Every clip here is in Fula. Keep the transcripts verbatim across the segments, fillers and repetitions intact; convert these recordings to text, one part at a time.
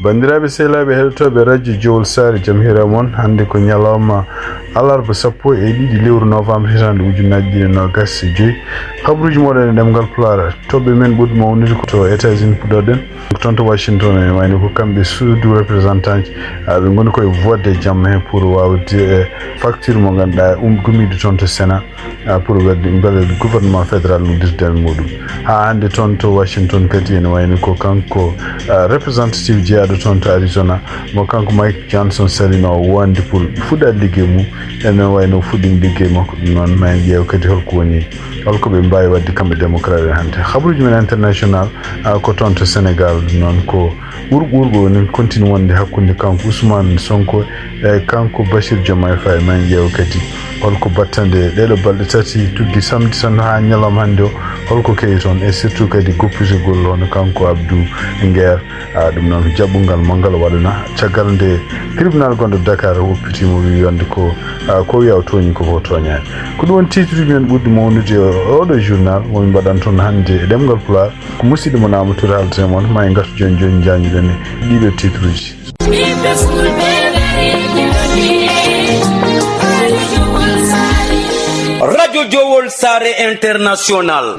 Banndiraaɓe sehilaaɓe heɗotooɓe radio Jowol Saare, jam hiira mon. Hannde ko ñalawma alarba sappo e ɗiɗi lewru novembre hitaande ujunnaji ɗiɗi e noogas e joyi. Kabaruuji mooɗon e ɗemngal Pulaar. Toɓɓe men ɓurɗe mawnude ko to États-Unis puɗɗoɗen. Toon to Washington, ene wayno ko kamɓe sous-représentant ji, ah, ɓe ngoni koye vote jamma heen pour waawde, eh, facture mo ngannduɗaa um gummiiɗo toon to Sénat, ah, pour wadde mbele gouvernement fédéral noddirde e muɗum. Haa hannde toon to Washington kadi ene wayno ko kanko, ah, representative jeyaaɗo toon to Arizona, mo kanko Mike Johnson salino o wondi pour fuɗɗaade liggey mum. Ene wayno fuɗɗiima liggey makko, ɗum noon ma en ƴeew kadi holko woni, holko ɓe mbaawi waɗde kamɓe démocrate en hannde. Habaruuji men international, ah, ko toon to Sénégal, ɗum noon ko ɓur ɓurɓe woni continue wonde hakkunde kanko Ousmane Sonko e kanko Bassirou Diomaye Faye. Ma en ƴeew kadi holko battande ɗeɗo balɗe tati tuggi samedi tan haa ñalawma hannde o, holko kewi toon, e surtout kadi goppitogol hono kanko Abdou Nguer. Ah, ɗum noon ko jaɓɓungal mo ngal waɗana caggal nde tribunal gonɗo Dakar woppitiimo, wi wonde ko, ah, ko wiya o tooñi ko fof tooñaani. Ko ɗum woni titre uji men ɓurɗi mawnude e oɗo journal mo min mbaɗan toon hannde e ɗemngal Pulaar. Ko musidɗo mon Amadou Touré haalata e mon, ma en ngartu jooni jooni njaññuɗen e ɗiɗo titre uji. Radio Jowol Saare International.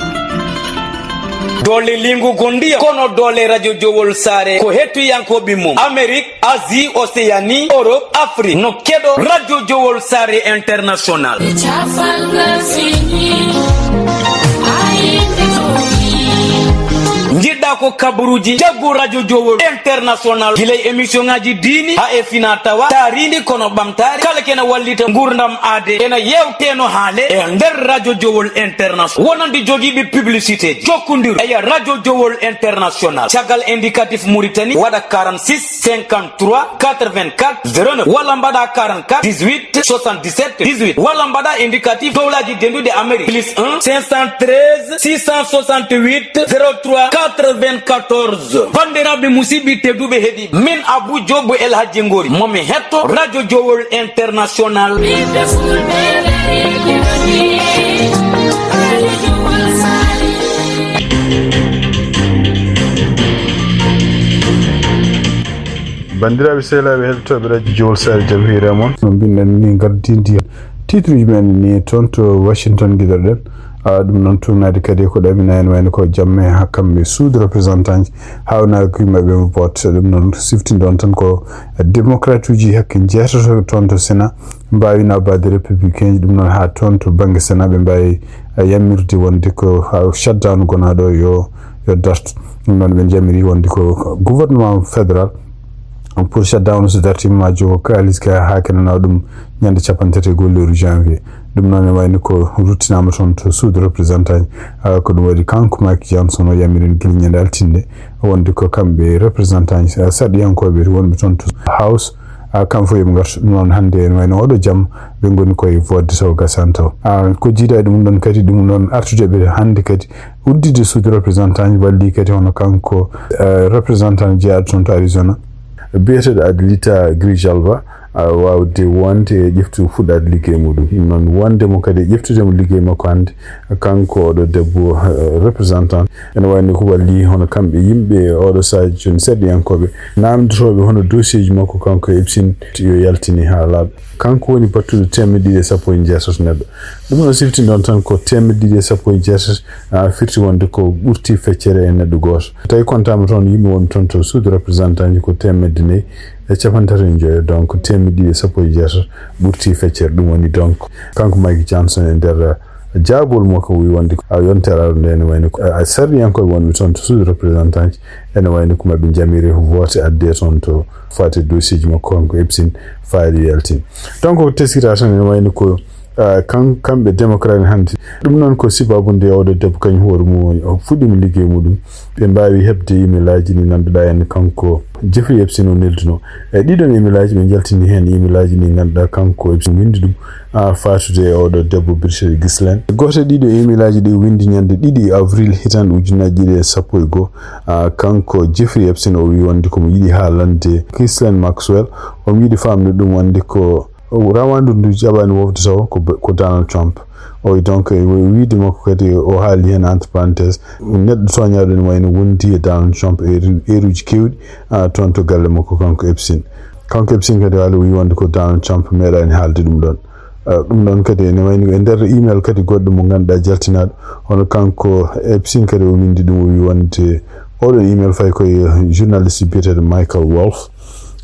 Doole liingu gonɗiya, kono doole radio Jowol Saare ko hettiyankooɓe mum. Amérique, Asie, Océanie, Europe, Afrique. No keɗo radio Jowol Saare International. Njiɗɗa ko kabaruuji, jaggu radio Jowol International. Gila e émission ngaji diini, haa e fina tawa, taariindi kono ɓamtaare. Kala kene wallita ngurdam aade. Ena yewteno haale e nder radio Jowol International. Wonande jogiiɓe publicité, jokkondir e radio Jowol International. Caggal indicatif Mauritanie, waɗa quarante-six, cinquante-trois, quatre-vingt-quatre, zéro neuf, walla mbaɗa quarante-quatre, dix-huit, soixante-dix-sept, dix-huit, walla mbaɗa indicatif dowlaji dendude Amérique, plus un, cinq cent treize, six cent soixante-huit, zéro trois, quatre-vingt-quatorze. Bandiraɓe musidɓe tedduɓe heɗi, min Abou Diop El Hadji Ngori, momi hetto radio Jowol International. Banndiraaɓe sehilaaɓe heɗotooɓe radio Jowol Saare, jam hiira mon. No mbiɗen ni, ngardindi titre uji men ni toon to Washington giɗoɗen. Ah, ɗum noon tuugnaade kadi ko ɗamina en wayno ko jamme haa kamɓe sous-représentant ji, haa wona ko yimɓe ɓe vote. Ɗum noon siftinde on tan ko démocrate uji hakke jeetato toon to Sénat mbaawi nabbaade républicain ji. Ɗum noon haa toon to bannge Sénat ɓe mbaawi, eh, yammirde wonde ko, ah, shutdown gonaaɗo yo, yo dartu. Ɗum noon ɓe jamiri wonde ko gouvernement fédéral pour shutdown so dartiima ma jogo kaalis ka haa kenana ɗum ñande capanɗe tati e goho lewru janvier. Ɗum noon ne wayno ko ruttinaama toon to sous-représentant, ah, ko ɗum waɗi kanko Mike Johnson o yamirin gila ñande altinde wonde ko kamɓe représentant, ah, sarɗiyankooɓe wonɓe toon to House, ah, kam fof yoɓe ngartu. Ɗum noon hannde ene wayno oɗo jam ɓe ngoni koye vote taw gasani taw. Ah, ko jiida e ɗum ɗon kadi, ɗum noon artude ɓe hannde kadi udditde sous-représentant ji, walli kadi hono kanko, eh, représentant jeyaaɗo toon to Arizona, biyeteeɗo Adelita Grijalva, ah, waawde wonde e ƴeftu fuɗɗaade liggey muɗum. Ɗum noon wonde mo kadi e ƴeftude mo liggey makko hannde, kanko oɗo debbo, eh, représentant, ene wayno ko walli hono kamɓe yimɓe oɗo sahaa jooni seeɗayankooɓe naamndotooɓe hono dossier ji makko kanko Epstein yo yaltini haa laaɓa. Kanko woni battuɗo teemedde ɗiɗi e sappo e jeetati neɗɗo. Ɗum noon sifti noon tan ko teemedde ɗiɗi e sappo e jeetati, ah, firti wonde ko ɓurti feccere e neɗɗo gooto. Tawi kontaama toon yimɓe wonɓe toon to suudu représentant ji ko teemedde nayi e capanɗe tati e joyo, donc teemedde ɗiɗi e sappo e jeetati ɓurti feccere. Ɗum woni donc kanko Mike Johnson e nder, ah, jaabol makko wi wonde ko, ah, yontere arde nde ene wayno ko, ah, sarɗiyankooɓe wonɓe toon to suudu représentant ji ene wayno ko maɓɓe njamiri vote adde toon to faati dossier ji makko kanko Epstein fayde yaltin. Donc ko teskita tan ene wayno ko, ah, kan-, kamɓe démocrate en hannde. Ɗum noon ko sababu nde oɗo debbo kañum hoore mum woni o fuɗɗiima liggey muɗum. Ɓe mbaawi heɓde email aji ɗi ngannduɗaa en kanko Jeffrey Epstein o nelduno. E ɗiɗon email aji ɓe njaltini heen email aji ɗi ngannduɗaa kanko Epstein winndi ɗum, ah, faatude e oɗo debbo biyeteeɗo Ghislaine. Gooto e ɗiɗo email aji ɗi winndi ñande ɗiɗi avril hitaande ujunnaji ɗiɗi e sappo e goho, ah, kanko Jeffrey Epstein o wi wonde ko mo yiɗi haalande Ghislaine Maxwell. Omo yiɗi faamde ɗum wonde ko rawaandu ndu jaɓaani wofde taw ko be-, ko Donald Trump. O wi donc, e wiide makko kadi, o haali heen entre parenthèse, neɗɗo tooñaaɗo ne wayno wondi e Donald Trump e heure-, heure uji keewɗi, ah, toon to galle makko kanko Epstein. Kanko Epstein kadi haali o wi wonde ko Donald Trump meeɗaani haalde ɗum ɗoon. Ah, ɗum ɗoon kadi ene wayno e nder email kadi goɗɗo mo ngannduɗaa jaltinaaɗo, hono kanko Epstein kadi o winndi ɗum, o wi wonde oɗo email fayi koye journaliste biyeteeɗo Michael Wolff.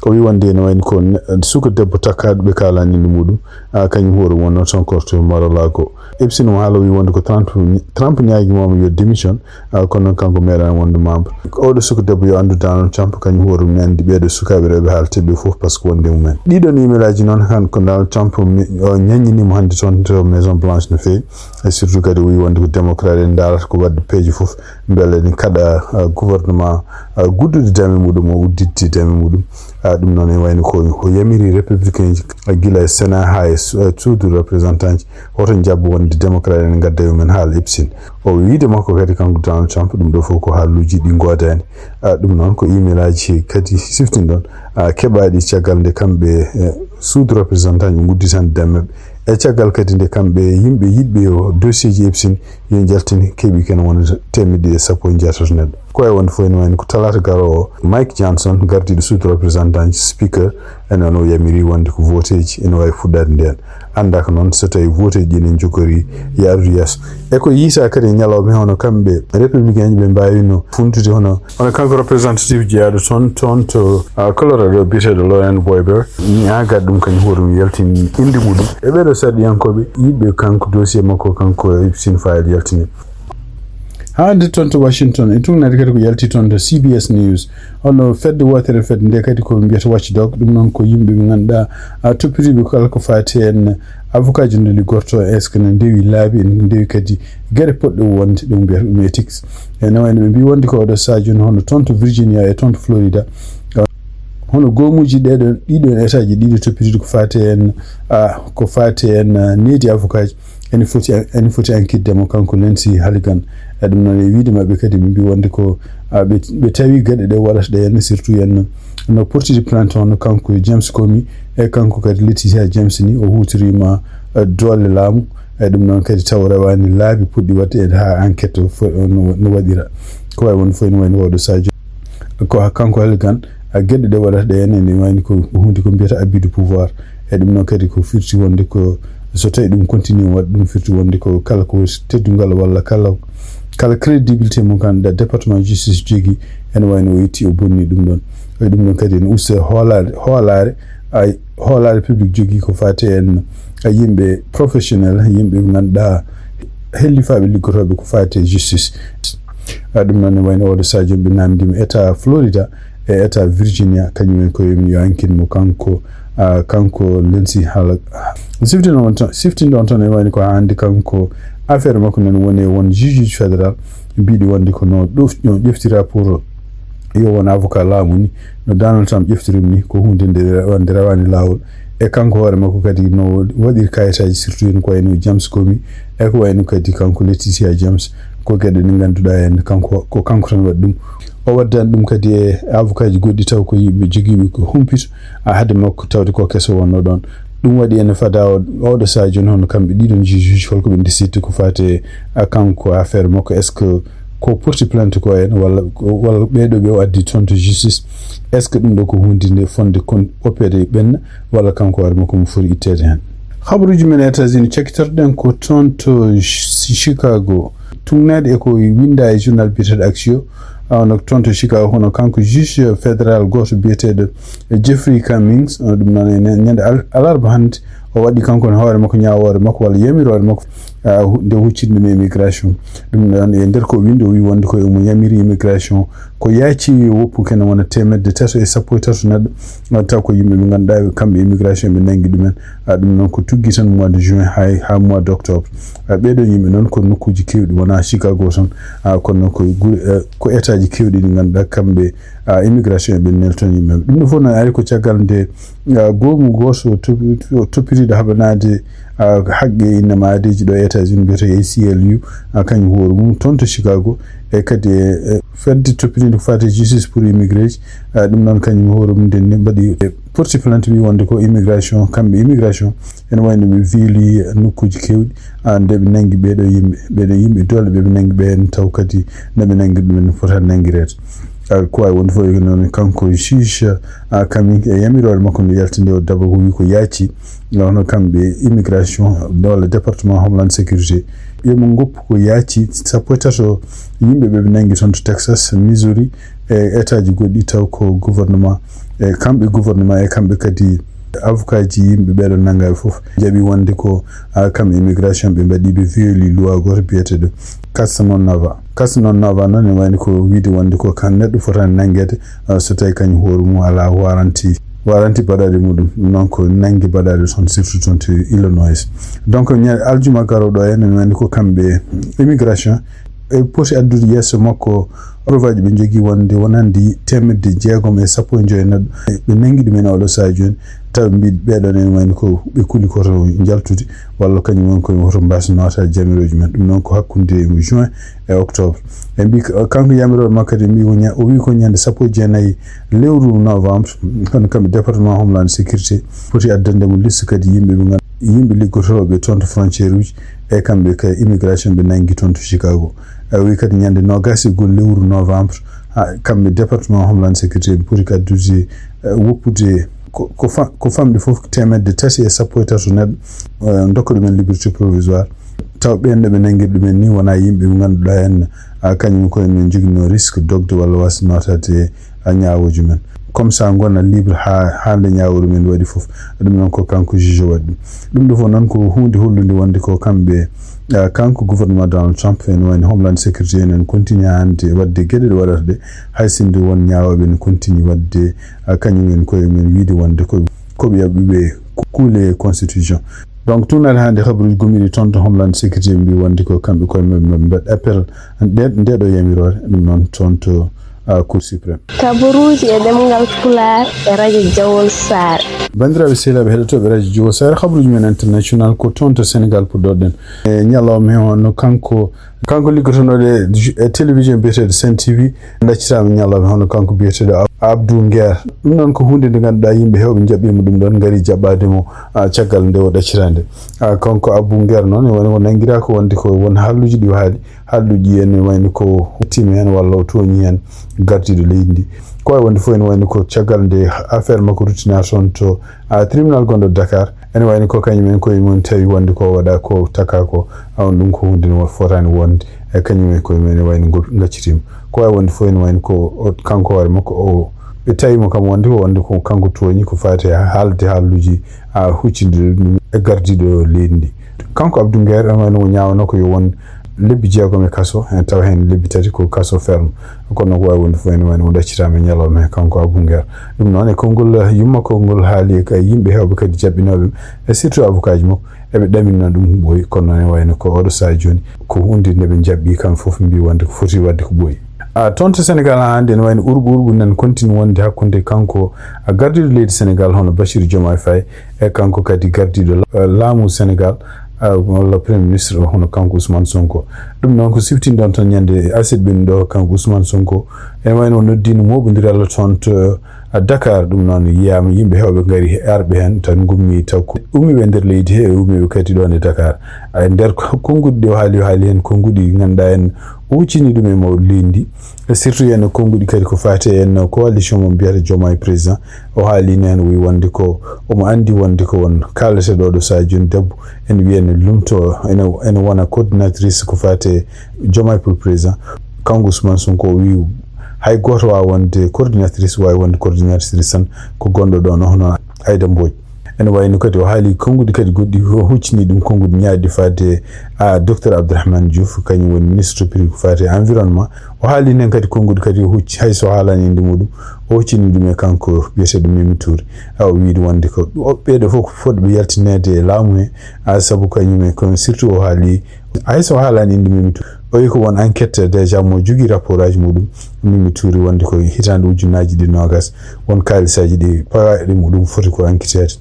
O wi wonde ene wayno ko ne-, suka debbo takkaaɗo ɓe kaalani no muɗum, ah, kañum hoore wonnoo toon korto Mar-a-Lago. Epstein o haala o wi wonde ko Trump, Trump ñaagii mo yo démission, ah, kono noon kanko meeɗaani wonde membre. Oɗo suka debbo yo anndu Donald Trump, kañum hoore mum ne anndi ɓeeɗo sukaaɓe rewɓe haalteeɓe fof parce que wonde e mumen. Ɗiɗon email aji noon han ko Donald Trump mi-, o ñaññini mo hannde toon to Maison Blanche no feewi. E surtout kadi o wi wonde ko démocrate en ndaarata ko waɗde peeje fof mbele ne kaɗa, ah, gouvernement, ah, guddude dame muɗum o udditde dame muɗum. Ah, ɗum noon e wayno ko o yamiri républicain ji, ah, gila e Sénat haa e su-, ah, suudu représentant ji, hoto njabbo wonde démocrate en ngadda yo men haal Epstein. O wiide makko kadi kanko Donald Trump ɗum ɗo fof ko haaluuji ɗi ngoodaani. Ah, ɗum noon ko email aji kadi siftinɗon, ah, keɓaaɗi caggal nde kamɓe, eh, suudu représentant ji udditande dame maɓɓe. E caggal kadi nde kamɓe yimɓe yiɗɓe yo dossier ji Epstein yo njaltine keɓi kene wonata teemedde ɗiɗi e sappo e jeetati neɗɗo. Ko e wonde fof ene wayno ko talaata garoowo o, Mike Johnson, gardiiɗo suudu représentant ji, speaker, ene o yamiri wonde ko voteeji ene waawi fuɗɗaade ndeen. Anndaaka noon so tawii voteeji ɗi ene njogori yaarude yeeso. E ko yiytaa kadi e ñalawma he, hono kamɓe républicain ji ɓe mbaawino funtude hono, hono kanko representative jeyaaɗo toon, toon to, ah, Colorado biyeteeɗo Lauren Boebert, ñaagaade ɗum kañum hoore mum yaltin innde muɗum. E ɓeeɗo sarɗiyankooɓe yiɗɓe kanko dossier makko, kanko Epstein file yaltine. Haa hannde toon to Washington, e tugnaade kadi ko yalti toon to C B S News. Hono fedde wootere fedde nde kadi ko mbiyata Watchdog, ɗum noon ko yimɓe ɓe ngannduɗaa, ah, toppitiiɓe kala ko faati heen avocat ji no liggorto, est-ce que ne ndewi laabi, ne ndewi kadi geɗe poɗɗe wonde ɗum mbiyata ɗum ethics. Ene wayno ɓe mbii wonde ko oɗo sahaa jooni hono toon to Virginia e toon to Florida, ah, hono goomuuji ɗeɗon, ɗiɗon état ji ɗiɗo toppitiiɗo ko faati heen, ah, ko faati heen, ah, needi avocat ji. Ene foti, ene foti ankitde mo kanko Lindsey Halligan. E ɗum noon, e wiyde maɓɓe kadi, ɓe mbii wonde ko, ah, ɓe, ɓe tawi geɗe ɗe waɗata ɗe henna, surtout henna no portude plainte hono kanko James Comey, e kanko kadi Letitia James ni, o huutoriima, eh, doole laamu. E ɗum noon kadi taw rewaani laabi puɗɗi waɗde e haa enquête fo-, no, no waɗira. Ko wayi won fof ene wayno oɗo sahaa jooni. Ko kanko Halligan, a geɗe ɗe waɗata ɗe ene, ene wayni ko huunde ko mbiyata abus de pouvoir. E ɗum noon kadi ko firti wonde ko, so tawi ɗum continue waɗa, ɗum firti wonde ko kala ko teddungal walla kala, kala crédibilité mo ngannduɗaa département justice jogii, ene wayno o itti o bonni ɗum ɗon. E ɗum ɗon kadi ene usta hoolaare, hoolaare, ay, hoolaare public jogii ko faati en, ay, yimɓe professionnel, yimɓe ɓe ngannduɗaa hellifaaɓe liggotooɓe ko faati e justice. A ɗum noon ne wayno oɗo sahaa jooni ɓe naamndiima état Florida e état Virginia, kañum en koye mum yo enquête mo kanko, ah, kanko Lindsey Hall. Siftino on tan, siftindo on tan e wayno ko hannde kanko affaire makko noon woni e won juge fédéral mbiɗi wonde ko no ɗof-, no ƴeftira pour yo won avocat laamu ni, no Donald Trump ƴeftirum ni, ko huunde nde rewa-, nde rewaani laawol. E kanko hoore makko kadi no waɗiri kayitaaji, surtout en ko wayno James Comey, e ko wayno kadi kanko Letitia James, ko geɗe ɗe ngannduɗaa en kanko, ko kanko tan waɗi ɗum. O waddani ɗum kadi e avocat ji goɗɗi taw ko yimɓe jogiiɓe ko humpito, a haade makko tawde ko keso wonno ɗon. Ɗum waɗi ene fada o-, oɗo sahaa jooni hono kamɓe ɗiɗon juge holko ɓe décide ko faati e, a, kanko affaire makko, est-ce que ko porti plainte ko en walla, walla ɓeeɗo ɓe o addi toon to justice, est-ce que ɗum ɗo ko huunde nde fonde kon opéde ɓenna walla kanko hoore makko mo foti itteede heen? Habaruuji men e États-Unis cakkitorɗen ko toon to Chi-, Chicago. Tugnaade e ko winnda e journal biyeteeɗo Axios, a, hono toon to Chicago, hono kanko juge fédéral gooto biyeteeɗo Jeffrey Cummings, a, ɗum noon e ñande al-, alarba hannde, o waɗi kanko ne hoore makko ñaawoore makko walla yamiroore makko, a, hu-, nde huccitde ɗum e immigration. Ɗum noon e nder ko o winndi, o wi wonde ko omo yamiri immigration ko yaaci woppu kene wona teemedde tato e sappo e tato neɗɗo, a, taw ko yimɓe ɓe ngannduɗaa kamɓe immigration ɓe nanngi ɗumen. A, ɗum noon ko tuggi tan mois de juin hay haa mois d' octobre. A, ɓeeɗo yimɓe noon ko nokkuuji keewɗi, wonaa Chicago tan, a, kono ko gure, eh, ko état ji keewɗi ɗi ngannduɗaa kamɓe, a, immigration eɓe nelton yimɓe. Ɗum ɗo fof noon ari ko caggal nde, a, goomu gooto to-, to-, toppitiiɗo haɓanaade, a, haqqe innama aadeeji ɗo e États-Unis mbiyetee A C L U, a, kañum hoore mum toon to Chicago, e kadi e, e Fedde toppitiinde ko faati justice pour immigré ji, ɗum noon kañum hoore mum nden ni mbaɗi porti plainte, wi wonde ko immigration, kamɓe immigration ene wayno ɓe violi nokkuuji keewɗi, nde ɓe nanngi ɓeeɗo yimɓe ɓeeɗo yimɓe doole ɓe ɓe nanngi ɓeen taw kadi nde ɓe nanngi ɗumen no fota nanngireede. Ko wawi wonde fof eko noon kanko juge, kamin e yamiroore makko nde yaltinde o daba ko wi ko yaaci, hono kamɓe immigration walla département homeland sécurité yomo ngoppu ko yaaci sappo e tato yimɓe ɓe ɓe nanngi toon to Texas, Missouri, e état ji goɗɗi taw ko gouvernement, e kamɓe gouvernement e kamɓe kadi avocat ji yimɓe ɓeeɗo nanngaɓe fof jaɓi wonde ko kam immigration ɓe mbaɗi ɓe violi loi goto biyeteɗo Casanova. Casanova noon ne wayno ko wiide wonde ko kan neɗɗo fotani nanngeede so tawi kañum hoore mum ala waranti waranti baɗaɗe muɗum, ɗum noon ko nanngi baɗaɗe toon surtout toon to Illinois. Donc ñande aljuma garoɗo en ne wayno ko kamɓe immigration e poti addude yeeso makko preuve aji ɓe njogii wonde wonande teemedde jeegom e sappo e joyi neɗɗo ɓe nanngi ɗumen oɗo sahaa jooni, taw mbiɗ ɓeeɗon en wayno ko ɓe kuli koto njaltude walla kañum woni koye hoto mbasa nawata jamirooji men. Ɗum noon ko hakkunde juin e octobre. E mbi kanko yamiroɗo makko kadi mbi o wi ko ñande sappo e jeenayi lewru novembre, kono kamɓe département homeland sécurité poti addande mo liste kadi yimɓe ɓe yimɓe liggotooɓe toon to frontière uji e kamɓe ka immigration ɓe nanngi toon to Chicago. A wi kadi ñande noogas e goo lewru novembre, kamɓe département homeland sécurité ɓe poti addude woppude ko famɗi fof teemedde tati e sappo e tato neɗɗo, dokka ɗumen liberté provisoire. Taw ɓeen no ɓe nanngiri ɗumen ni wona yimɓe ɓe ngannduɗaa en kañum koye men joginoo risque dogde walla wasde nootade a ñaawooji men comme ça ngona libre haa haa nde ñaawori men waɗi fof. Ɗum noon ko kanko juge waɗi ɗum ɗum ɗo fof noon ko huunde hollude wonde ko kamɓe kanko gouvernement Donald Trump ene wayno homeland sécurité enen continue hannde waɗde geɗe ɗe waɗata ɗe hay sinno won ñaawooɓe ne continue waɗde kañum en koye men wiide wonde ko koɓe yaɓɓuɓe kuule constitution. Donc tun aɗa hannde habaruuji gomɗiɗi toon to homeland sécurité mbi wonde ko kamɓe koye maɓɓe maɓe mbaɗ appel ndeɗo yamiroore ɗum noon toon to cour suprême. Kabaruuji e ɗemngal pulaar e radio Jawol Saare. Banndiraaɓe sehilaaɓe heɗotooɓe radio Jawol Saare, habaruuji men international ko toon to Sénégal puɗɗorɗen e ñalawma he honno kanko kanko liggotonooɗo e télévision biyeteeɗo Sen TV ɗaccitaama ñalawma hono kanko biyeteeɗo Abdou Nguer. Ɗum noon ko huunde nde ngannduɗaa yimɓe heewɓe njaɓɓiima ɗum ɗoon ngari jaɓɓaade mo caggal nde o ɗaccitaande. Kanko Abdou Nguer noon e woni o nanngiraa ko wonde ko won haalluuji ɗi o haali haalluuji ene wayno ko hettiima heen walla o tooñii heen gardiiɗo leydi ndi. Ko wayi wonde fof ene wayno ko caggal nde affaire makko ruttinaa toon to tribunal gonɗo Dakar. Ene wayno ko kañum en koye mum tawi wonde ko waɗa ko taka ko on ɗum ko hunde no fotaani wonde e kañum en koye mum ene wayno ngaccitiima. Ko wawi wonde fof ene wayno ko kanko hoore makko o ɓe tawi mo kam wonde ko wonde ko kanko tooñi ko faati e haalde haalluuji a huccindiri ɗum e gardiiɗo leydi ndi. Kanko Abdou Nguer ene wayno o ñaawno ko yo won lebbi jeegom e kaso hen tawa hen lebbi tati ko kaso ferme. Kono ko wawi wonde fof ene wayno o ɗaccitaama e ñalawma he kanko Abou Nguer. Ɗum noon e konngol yumma konngol haali e yimɓe heewɓe kadi jaɓɓinooɓe e surtout avocat ji makko eɓe ɗaminno ɗum ɓooyi kono noon e wayno ko oɗo sahaa jooni ko hunde nde ɓe jaɓɓi kamɓe fof mbi wonde ko foti waɗde ko ɓooyi. A toon to Sénégal haa hannde ene wayno urɓu urɓu nan continue wonde hakkunde kanko gardiiɗo leydi Sénégal hono Bassirou Diomaye Faye e kanko kadi gardiiɗo laamu Sénégal walla premier ministre o hono kanko Ousmane Sonko. Ɗum noon ko siftinɗon toon ñande aset ɓenni ɗo kanko Ousmane Sonko ene wayno o noddiino mooɓondiral toon to Dakar. Ɗum noon yiyaama yimɓe heewɓe ngari arɓe heen tan ngummi taw ko ummiiɓe e nder leydi he e ummiiɓe kadi ɗoon e Dakar. E nder konnguɗi ɗi o haali o haali heen konnguɗi ngannduɗaa en o huccini ɗum e mawɗo leydi ndi. E surtout ene konnguɗi kadi ko faati e en coalition mo mbiyata Diomaye président o haali neen o wi wonde ko omo anndi wonde ko won kaalete ɗo ɗo Sadio debbo ene wiya ene lumto ene wona coordinatrice ko faati e Diomaye pour président. Kanko Ousmane Sonko o wi hay gooto waawa wonde coordinatrice waawi wonde coordinatrice tan ko gonɗo ɗon o hono Aida Mbodj. Ene wayno kadi o haali konnguɗi kadi goɗɗi o huccini ɗum konnguɗi ñaawɗi faade a docteur Abdourahmane Diouf kañum woni ministre privé ko faati e environnement. O haali heen kadi konnguɗi kadi o hucci hay so haalani innde muɗum o huccini ɗum e kanko biyeteeɗo Mimi Touré. A o wiide wonde ko ɓeeɗo fof ko fotɓe yaltineede e laamu he a sabu kañum e kono surtout o haali hay so haalani innde Mimi Touré o wi ko won enquête déjà mo jogii rapport aji muɗum. Mimi Touré wonde ko hitaande ujunnaaji ɗi noogas won kaalisaaji ɗi pawaaɗi muɗum foti ko enquêteede.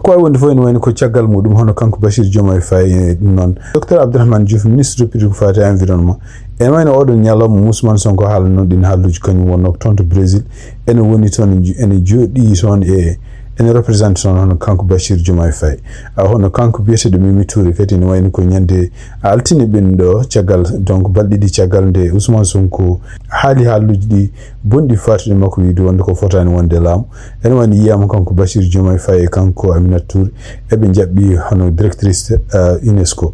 Ko wawi wonde fof ene wayno ko caggal muɗum, hono kanko Bachir Diomaye Faye, e ɗum noon Docteur Abdourahmane Diouf, ministre député ko fati e environnement. Ene wayno oɗon ñalawma Ousmane Sonko haalano ɗin haalluji, kañum wonno toon to Brésil. Ene woni toon, ene jooɗi toon, e ene représenté toon hono kanko Bachir Diomaye Faye. A, hono kanko biyeteɗo Mimi Touré kadi ene wayno ko ñande altine ɓennuɗo, caggal, donc, balɗe ɗiɗi caggal nde Ousmane Sonko haali haalluji ɗi bonɗi fatude makko, wiide wonde ko fotani wonde laamu. Ene wayno yiyama kanko Bachir Diomaye Faye e kanko Aminata Touré eɓe jaɓɓi hono directrice, eh, UNESCO.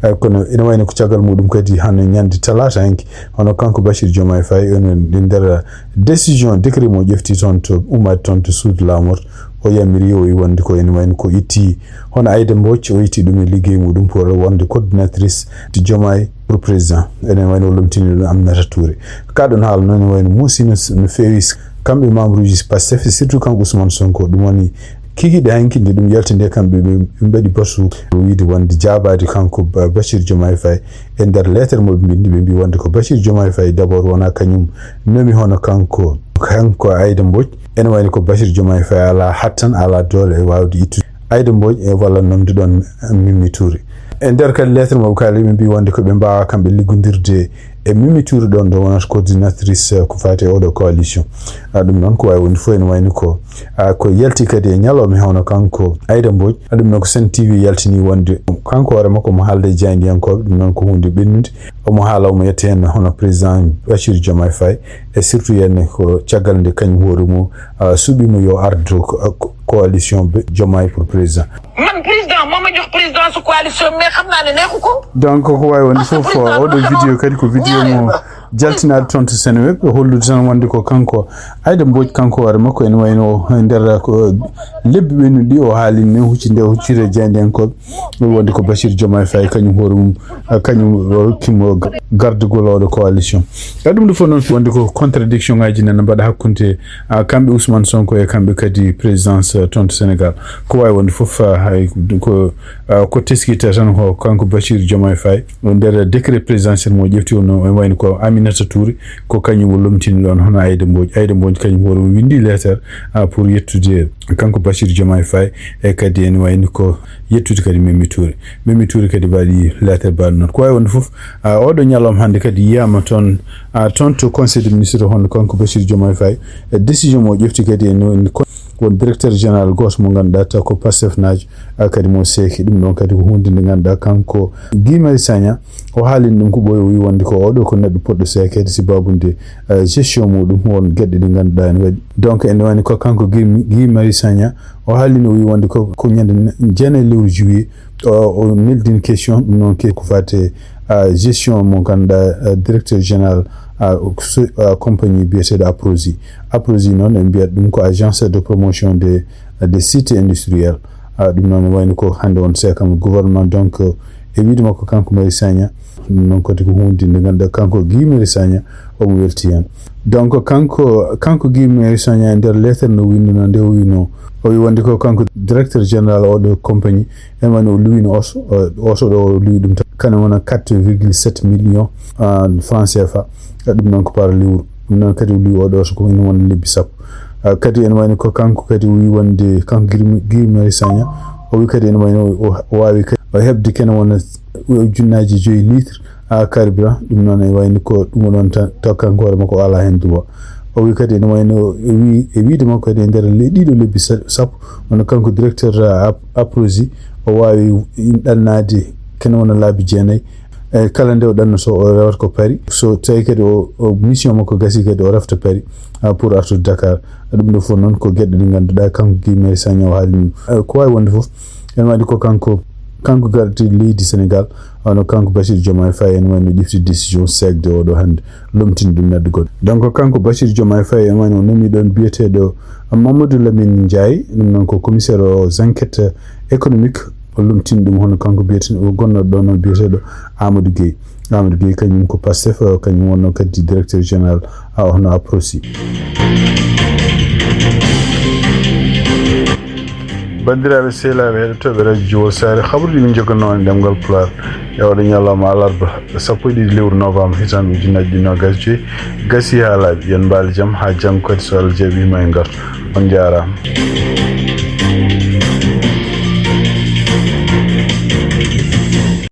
Eh, kono ene wayno ko caggal muɗum kadi hano ñande talata hanki, hono kanko Bachir Diomaye Faye, ene e nder décision, décret mo ƴefti toon to, ummade toon to suudu laamordu, o yamiri, o wi wonde ko ene wayno ko itti hono Aïda Mbodj, o itti ɗum e liggey muɗum pour wonde coordinatrice de Diomaye pour président. Ene wayno o lomtini ɗum Aminata Touré. Ka ɗon haala noon ene wayno muusi no, no feewi kamɓe membre uji Pastef, surtout kanko Ousmane Sonko. Ɗum woni kikiɗe hanki nde ɗum yalti nde, kamɓe ɓe, ɓe mbaɗi basu wiide wonde jaabaade kanko Ba-, Bachir Diomaye Faye. E nder lettre mo ɓe mbindi, ɓe mbi wonde ko Bachir Diomaye Faye d'abord wona kañum nomi hono kanko, kanko Aïda Mbodj. Ene wayno ko Bachir Diomaye Faye ala hattan, ala doole e wawde ittude Aïda Mbodj e walla nomde ɗon Mimi Touré. E nder kadi lettre mo ɓe kaali, ɓe mbi wonde ko ɓe mbawa kamɓe liggodirde e Mimi Touré ɗon ɗo wonata coordinatrice, eh, ko fati e oɗo coalition. Ah, ɗum noon ko wawi wonde fof ene wayno ko, ah, ko yalti kadi e ñalawma hono kanko Aïda Mbodj. Ah, ɗum noon ko Sen T V yaltini wonde kanko hoore makko omo haalda e jaayndiyankoɓe, ɗum noon ko hunde ɓennude. Omo haala, omo yetta hen hono président Bachir Diomaye Faye, e surtout henne ko caggal nde kañum hoore mum, ah, suɓimo yo ardu ko, ko, coalition be-, Diomaye pour président. Man président moo ma jox présidence coalition, mais xam naa ne neexu ko. Donc ko wawi wonde fof, oɗo vidéo kadi ko vidéo mo jaltinaɗo toon to Seneweb, hollude tan wonde ko kanko Aïda Mbodj, kanko hoore makko ene wayno e nder ko lebbi ɓennuɗi o haalini, hucci nde huccire jaayndiyankoɓe, wonde ko Bachir Diomaye Faye kañum hoore mum, kañum o rokkimo gardugol oɗo coalition. E ɗum ɗo fof noon wonde ko contradiction ngaji nana mbaɗa hakkunde, ah, kamɓe Ousmane Sonko e kamɓe kadi présidence, ah, toon to Sénégal. Ko wawi wonde fof, ah, hay ko, ah, ko teskita tan ko kanko Bachir Diomaye Faye o nder décret présidentiel mo ƴefti o, no wayno ko Aminata Touré, ko kañum o lomtini ɗon hono Aïda Mbodj. Aïda Mbodj kañum hoore mum windi lettre, ah, pour yettude kanko Bachir Diomaye Faye e kadi ene wayno ko yettude kadi Mimi Touré. Mimi Touré kadi waɗi lettre baɗo noon. Ko wawi wonde fof, ah, oɗo ñalawma hannde kadi yiyama toon, ah, toon to Conseil des ministres, hono kanko Bachir Diomaye Faye, e décision mo ƴefti kadi e no, en ko-, won directeur général goto mo ganduɗa taw ko Pastef naajo, ah, kadi mo seeki. Ɗum ɗon kadi ko hunde nde ganduɗa kanko Guy Marius Sagna o haalini ɗum ko ɓooyi, o wi wonde ko oɗo ko neɗɗo poɗɗo seekeede sibabude, ah, gestion muɗum won geɗe ɗe ganduɗa ene waɗi. Donc ene wayno ko kanko Guy, Guy Marius Sagna o haalino, o wi wonde ko, ko ñande jeenayi lewru juillet, o, o neldin question, ɗum noon ke-, ko fate, ah, gestion mo ganduɗa, ah, directeur général, ah, so-, ah, compagnie biyeteɗo Aprosi. Aprosi noon en mbiyat ɗum ko agence de promotion des, des sites industriels. Ah, ɗum noon wayno ko hannde on seekama gouvernement, donc, e wiide makko kanko Marius Sagna, ɗum noon kadi ko hunde nde ganduɗa kanko Guy Marius Sagna omo welti hen. Donc kanko, kanko Guy Marius Sagna e nder lettre no winndunoo nde o wino, o wi wonde ko kanko directeur général oɗo compagnie, en wano o luwino oso, o-, oso ɗo o luwi ɗum tan. Kane wona quatre virgule sept millions, ah, francs C F A. Eh, ɗum noon ko par lewru. Ɗum noon kadi o luwi oɗo oso ko ene wona lebbi sappo. Ah, kadi ene wayno ko kanko kadi o wi wonde kanko Guy, Guy Marius Sagna, o wi kadi ene wayno o, o wawi kadi o heɓde kene wona ujunnaaji joyi litre, ah, carburant. Ɗum noon e wayno ko ɗum o ɗon tan, taw kanko hoore makko o ala hen droit. O wi kadi ene wayno, o wi, e wiide makko kadi e nder le-, ɗiɗo lebbi sa-, sappo, wona kanko directeur, ah, Ap-, Aprosi, o wawi ɗannaade kene wona laabi jeenayi. E kala nde o ɗanno so o rewata ko Paris. So tawi kadi o, o mission makko gasi kadi o refta Paris, ah, pour artude Dakar. Ɗum ɗo fof noon ko geɗe ɗe ganduɗa kanko Guy Marius Sagna o haali ɗum. Eh, ko wawi wonde fof, ene waɗi ko kanko, kanko gardi leydi Sénégal, wano kanko Bassirou Diomaye Faye ene wayno ƴefti décision seekde oɗo hannde, lomtini ɗum neɗɗo goɗɗo. Donc kanko Bassirou Diomaye Faye ene wayno o nomi ɗon biyeteɗo Mamadou Lamine Ndiaye, ɗum noon ko commissaire aux enquêtes économiques, o lomtini ɗum hono kanko biyeten-, o gonnoɗo ɗo noon biyeteɗo Amadou Gueye. Amadou Gueye kañum ko Pastef, o kañum wonno kadi directeur général, a, hono Aprosi. Banndiraaɓe, sehilaaɓe, heɗotooɓe Radio Jiwol Saare, habaruuji min njogannoo on e ɗemngal Pulaar e oɗo ñalawma alarba, sappo e ɗiɗi lewru novembre, hitaande ujunnaji ɗiɗi noogas e joy. Gasi haa laaɓi, yo on mbaal jam, haa janngo kadi so Allah jaɓii ma en ngartu. On njaaraama.